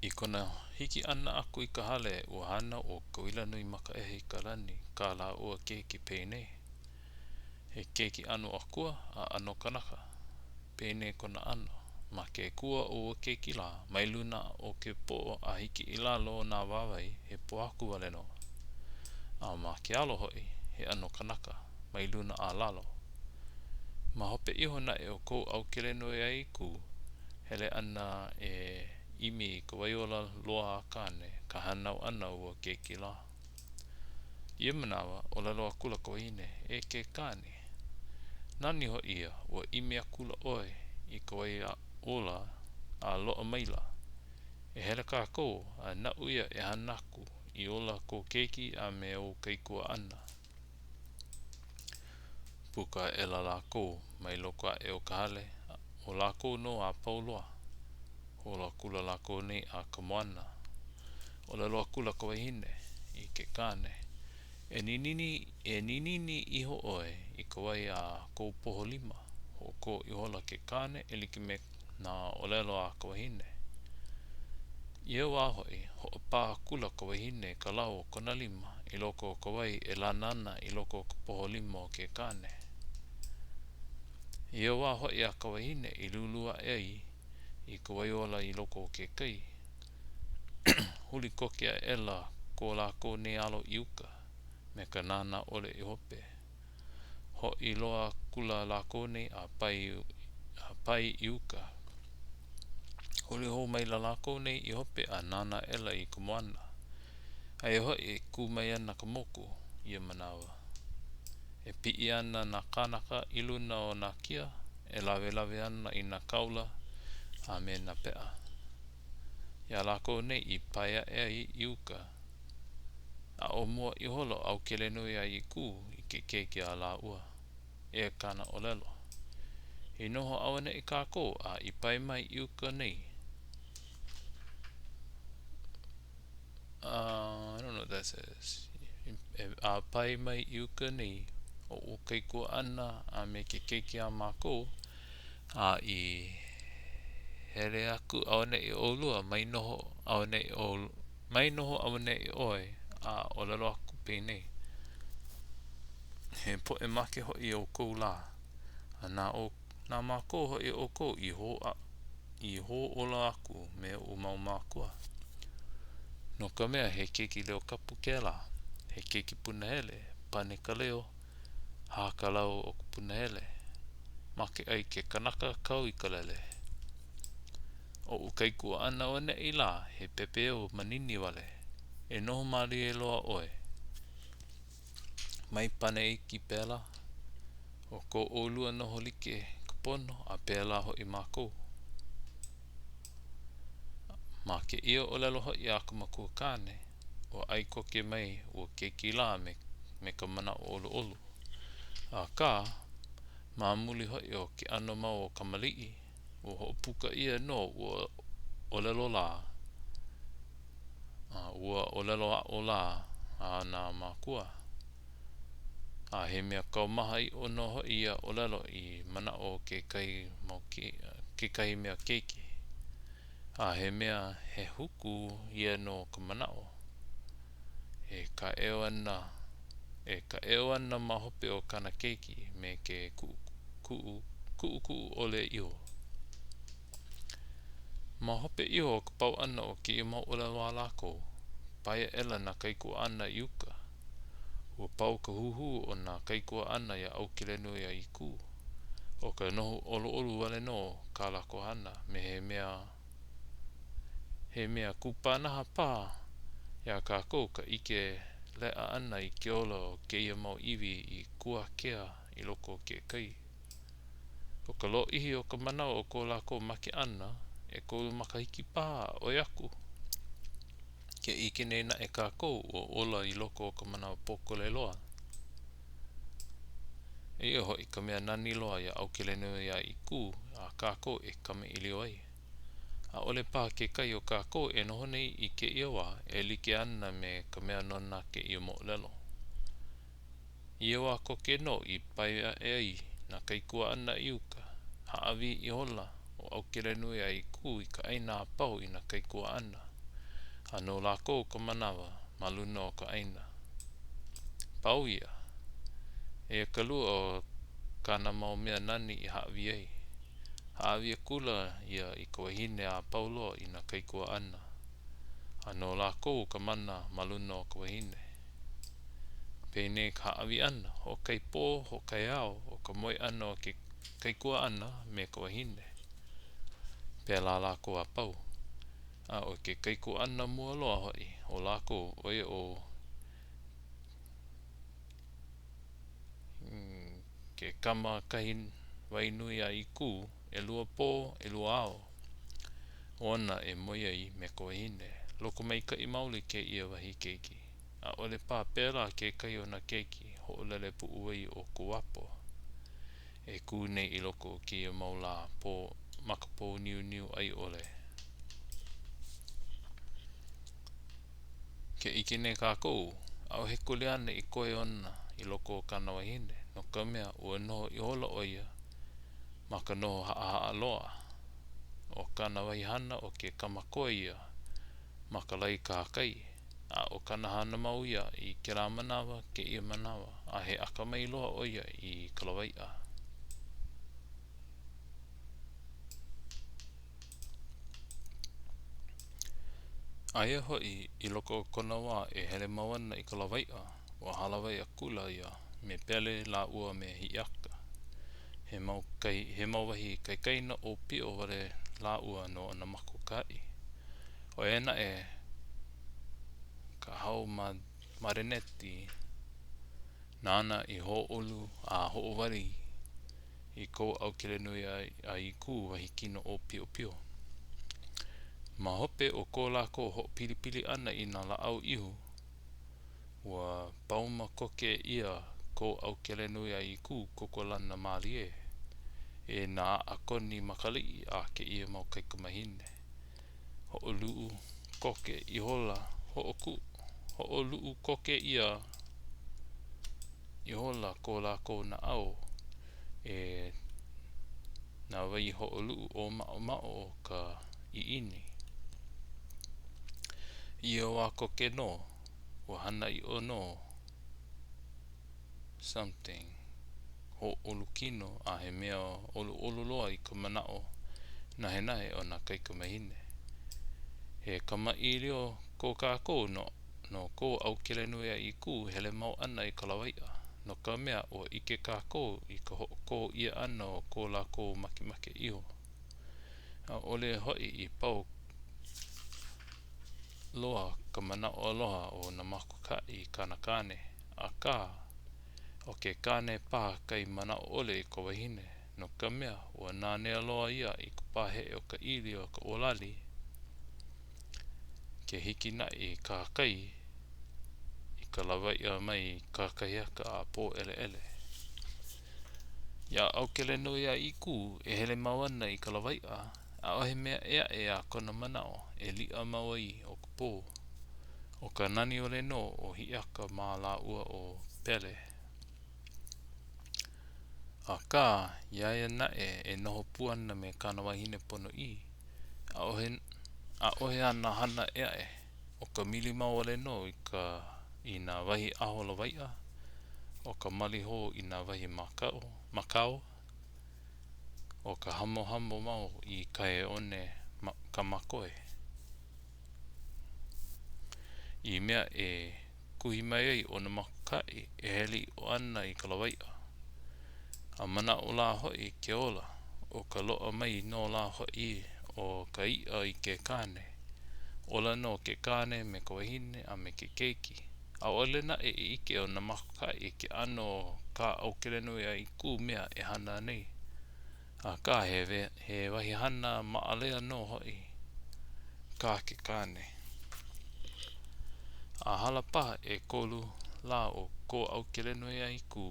I kona hiki ʻana aku i ka hale, ua hānau ʻo Kauilanuimakaʻehakalani, kā lāua keiki penei: He keiki ʻano akua a ʻano kanaka. Penei kona ʻano: Ma ke kua o ua keiki lā, mai luna o ke poʻo a hiki i lalo o nā wāwae, he pōhaku wale nō. A ma ke alo hoʻi, he ʻano kanaka, mai luna a lalo. Ma hope iho naʻe o ko ʻAukelenuiaikū hele ʻana e ʻimi i ka wai ola loa a Kāne, ka hānau ʻana o ua keiki lā. I ia manawa, ʻōlelo akula ka wahine, "E ke kāne, nani hoʻi ia, ua ʻimi akula ʻoe i ka wai ola a loaʻa maila. E hele kākou, a naʻu ia e hana aku, i ola kō keiki a me ou kaikuaʻana." Puka aʻela lākou mai loko aʻe o ka hale, ʻo lākou nō a pau loa. Holo akula lākou nei a ka moana. ʻŌlelo akula ka wahine i ke kāne, E ninini e ninini iho ʻoe i ka wai a kou poho lima. Hoʻokō ihola ke kāne e like me nā ʻōlelo a ka wahine. I ia wā hoʻi, hoʻopā akula ka wahine i ka lau o kona lima i loko o ka wai e lana ana i loko o ka poho lima o ke kāne. I ia wā hoʻi a ka wahine i lūlū aʻe ai i ka wai ola i loko o ke kai, huli koke aʻela ko lākou nei alo i uka, me ka nānā ʻole i hope. Hoʻi loa akula lākou nei a pae a pae i uka. Huli hou maila lākou nei i hope a nānā aʻela i ka moana. Aia hoʻi e kū mai ana ka moku i ia manawa. E piʻi ana nā kānaka i luna o nā kia, e lawelawe ana i nā kaula a me nā peʻa. Iā lākou nei i pae aʻe ai i uka, aʻo mua ihola ʻo ʻAukelenuiaikū i ke keiki a lāua. Eia kāna ʻōlelo, I noho auaneʻi kākou a i pae mai i uka nei. Uh, I don't know what that says. A pae mai i uka nei oʻu kaikuaʻana a me ke keiki a mākou, a i hele aku auaneʻi ʻolua, mai noho auaneʻi ʻo, mai noho auaneʻi ʻoe a ʻōlelo aku penei, He poʻe make hoʻi ʻoukou lā, a na ʻo, na mākou hoʻi ʻoukou i hō, i hōʻola aku me oʻu mau mākua. No ka mea, he keiki leo kapu kēlā, he keiki punahele, pane ka leo, hā ka lau o ka punahele. Make ʻai ke kanaka kau i ka lele. ʻOʻu kaikuaʻana auaneʻi lā, he pepeiao manini wale. E noho mālie loa ʻoe. Mai pane iki pēlā. ʻO ko ʻolua noho like ka pono a pēlā hoʻi mākou. Ma kēia ʻōlelo hoʻi a ka makua kāne, ua ʻae koke mai ua keiki lā me, me ka manaʻo ʻoluʻolu. Akā, ma muli hoʻi o ke ʻano mau o kamaliʻi, ua hoʻopuka ʻia nō ua ʻōlelo lā, ua ʻōlelo aʻo lā a nā mākua. A he mea kaumaha ʻiʻo nō hoʻi ia ʻōlelo i manaʻo o kekahi mau kekahi mea keiki. A he mea hehukū ia no ka manaʻo e kāʻeo ana e kāʻeo ana ma hope o kāna keiki me ke kuʻukuʻu kuʻukuʻu ʻole iho. Ma hope iho o ka pau ʻana o kēia mau ʻōlelo a lākou, pae aʻela nā kaikuaʻana i uka. Ua pau ka huhū o nā kaikuaʻana iā ʻAukelenuiaikū. ʻO ka noho ʻoluʻolu wale nō kā lākou hana me he mea he mea kupanaha paha iā kākou ka ʻike leʻa ʻana i ke ola o kēia mau iwi i kuakea i loko o ke kai. ʻO ka lōʻihi o ka manawa o ko lākou make ʻana, ʻekolu makahiki paha a ʻoi aku. Ke ʻike nei naʻe kākou ua ola i loko o ka manawa pōkole loa. Eia hoʻi ka mea nani loa iā ʻAukelenuiaʻīkū a kākou e kamaʻilio ai. ʻAʻole paha kekahi o kākou e noho nei i kēia wā e like ana me ka mea nona kēia moʻolelo. I ia wā koke nō i pae aʻe ai nā kaikuaʻana i uka, hāʻawi ihola ʻo ʻAukelenuiaʻīkū i ka ʻāina a pau i nā kaikuaʻana. A no lākou ka manawa ma luna o ka ʻāina. Pau ia. Eia ka lua o kāna mau mea nani i hāʻawi ai. Hāʻawi akula ia i ka wahine a pau loa i nā kaikuaʻana, a no lākou ka mana ma luna o ka wahine. Penei ka hāʻawi ʻana, hoʻokahi pō, hoʻokahi ao, ʻo ka moe ʻana o ke kaikuaʻana me ka wahine. Pēlā lākou a pau. A ʻo ke kaikuaʻana mua loa hoʻi o lākou, ʻo ia ʻo Kekamakahiwainui-a-Ikū, ʻelua pō, ʻelua ao ona e moe ai me ka wahine. Lokomaikaʻi maoli kēia wahi keiki. ʻAʻole paha pēlā kekahi o nā keiki hoʻolele puʻuwai o Kuapo e kū nei i loko o kēia mau lā makapōniuniu ʻai ʻole. Ke ʻike nei kākou, ʻaʻohe kuleana i koe ona i loko o kāna wahine, no ka mea, ua noho ihola ʻo ia ma ka noho haʻahaʻa loa. ʻO kāna wahi hana ʻo ke kamakoa ia ma ka lae kahakai, a ʻo kāna hana mau ia i kēlā manawa kēia manawa, a he akamai loa ʻo ia i ka lawaiʻa. Aia hoʻi, i loko o kona wā e hele mau ana i ka lawaiʻa, ua hālāwai akula ia me Pele lāua me Hiʻiaka. He mau kai, he mau wahi kaikaina ʻōpio wale lāua no Nāmakaokahaʻi. ʻO ia naʻe ka hau marineti nāna i hōʻolu a hoʻowali i ko ʻAukelenuiaʻīkū wahi kino ʻōpiopio. Ma hope o ko lākou hoʻopilipili ʻana i nā lāʻau ihu, ua pauma koke ʻia ko ʻAukelenuiaʻīkū kokolana mālie e nā aʻa koni makaliʻi a kēia mau kaikamāhine. Hoʻoluʻu koke ihola, hoʻoluʻu koke ʻia ihola ko lākou naʻau e nā waihoʻoluʻu ʻōmaʻomaʻo o ka ʻiʻini. I ia wā koke nō, ua hana ʻiʻo nō something hōʻolu kino a he mea ʻoluʻolu loa i ka manaʻo nahenahe o nā kaikamāhine. He kamaʻilio ko kākou no no ko ʻAukelenuiaʻīkū hele mau ʻana i ka lawaiʻa, no ka mea, ua ʻike kākou i ka hoʻokō ʻia ʻana o ko lākou makemake iho. ʻAʻole hoʻi i pau loa ka manaʻo aloha o Nāmakaokahaʻi i kāna kāne, akā, ʻo ke kāne paha kai manaʻo ʻole i ka wahine, no ka mea, ua nanea loa ia i ka paheʻe o ka ʻili o ka ʻōlali. Ke hiki naʻe i kahakai i ka lawaiʻa mai kakahiaka a pōʻeleʻele. Iā ʻAukelenuiaʻīkū e hele mau ana i ka lawaiʻa, ʻaʻohe mea ʻē aʻe a kona manaʻo e liʻa mau ai o ka pō. ʻO ka nani wale nō o Hiʻiaka mā lāua ʻo Pele. Akā, iā ia naʻe e noho pū ana me kāna wahine ponoʻī, ʻaʻohe, ʻaʻohe āna hana ʻē aʻe, ʻo ka mili mau wale nō i ka, i nā wahi aho lawaiʻa, ʻo ka mali hou i nā wahi makau, makau, ʻo ka hamohamo mau i kahe one kamakoe. I mea e kuhi mai ai ʻo Nāmakaokahaʻi e hele ʻiʻo ana i ka lawaiʻa. A manaʻo lā hoʻi ke ola, ʻo ka loaʻa mai nō lā hoʻi o ka iʻa i ke kāne. Ola nō ke kāne me ka wahine a me ke keiki. ʻAʻole naʻe i ʻike ʻo Nāmakaokahaʻi i ke ʻano o kā ʻAukelenuiaʻīkū mea e hana nei. Akā, he, he wahi hana maʻalea nō hoʻi kā ke kāne. A hala paha ʻekolu lā o ko ʻAukelenuiaʻīkū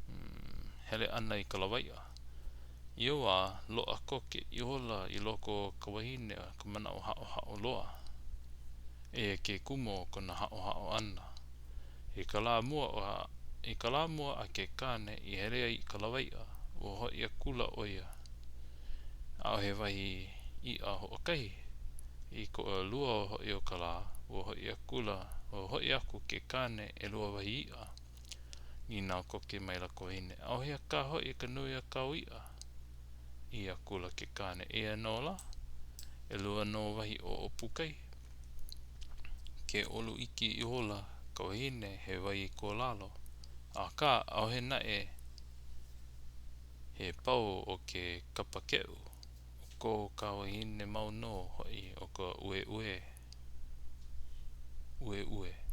hmm, hele ʻana i ka lawaiʻa. I ia wā, loaʻa koke ihola i loko o ka wahine ka manaʻo haʻohaʻo loa. Eia ke kumu o kona haʻohaʻo ʻana. I ka lā mua i ka lā mua a ke kāne i hele ai i ka lawaiʻa, ua hoʻi akula ʻo ia. ʻAʻohe wahi iʻa hoʻokahi. I ka ʻalua hoʻi o ka lā, ua hoʻi akula, ua hoʻi aku ke kāne ʻelua wahi iʻa. Nīnau koke maila ka wahine, "ʻAuhea kā hoʻi ka nui o kāu iʻa?" ʻĪ akula ke kāne, "Eia nō lā, ʻelua nō wahi ʻoʻopu kai." Ke ʻolu iki ihola ka wahine he wai ko lalo, akā ʻaʻohe naʻe he pau o ke kapakeʻu, ʻo ko ka wahine mau nō hoʻi ʻo ka uēuē, uēuē.